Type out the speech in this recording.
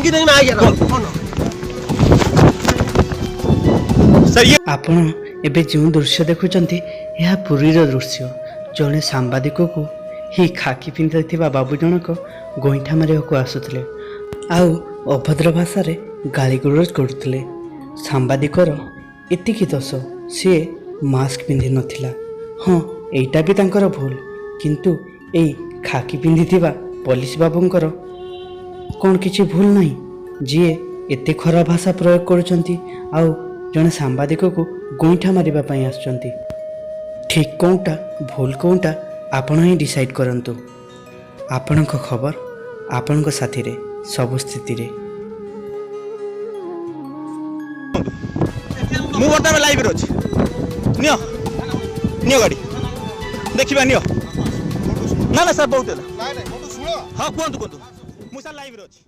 ଭାଙ୍ଗି ଦେବି ଆଜ୍ଞା। କଣ ସାର୍, ଇଏ ଆପଣ ଏବେ ଯେଉଁ ଦୃଶ୍ୟ ଦେଖୁଛନ୍ତି, ଏହା ପୁରୀର ଦୃଶ୍ୟ। ଜଣେ ସାମ୍ବାଦିକକୁ ହିଁ ଖାକି ପିନ୍ଧିଥିବା ବାବୁ ଜଣକ ଗୋଇଠା ମାରିବାକୁ ଆସୁଥିଲେ ଆଉ ଅଭଦ୍ର ଭାଷାରେ ଗାଳିଗୁଲଜ କରୁଥିଲେ। ସାମ୍ବାଦିକର ଏତିକି ଦୋଷ, ସିଏ ମାସ୍କ ପିନ୍ଧିନଥିଲା। ହଁ, ଏଇଟା ବି ତାଙ୍କର ଭୁଲ, କିନ୍ତୁ ଏଇ ଖାକି ପିନ୍ଧିଥିବା ପୋଲିସ ବାବୁଙ୍କର କ'ଣ କିଛି ଭୁଲ ନାହିଁ, ଯିଏ ଏତେ ଖରାପ ଭାଷା ପ୍ରୟୋଗ କରୁଛନ୍ତି ଆଉ ଜଣେ ସାମ୍ବାଦିକକୁ ଗୋଇଠା ମାରିବା ପାଇଁ ଆସୁଛନ୍ତି? ଠିକ୍ କେଉଁଟା, ଭୁଲ କେଉଁଟା, ଆପଣ ହିଁ ଡିସାଇଡ଼୍ କରନ୍ତୁ। ଆପଣଙ୍କ ଖବର, ଆପଣଙ୍କ ସାଥିରେ, ସବୁ ସ୍ଥିତିରେ। ମୁଁ ବର୍ତ୍ତମାନ ଲାଇଭରେ ଅଛି। ନିଅ, ନିଅ ଗାଡ଼ି, ଦେଖିବା, ନିଅ। ନା ନା ସାର୍, ବହୁତ ହେଲା। ହଁ, କୁହନ୍ତୁ, କୁହନ୍ତୁ। ମୁଁ ସାର୍ ଲାଇଭରେ ଅଛି।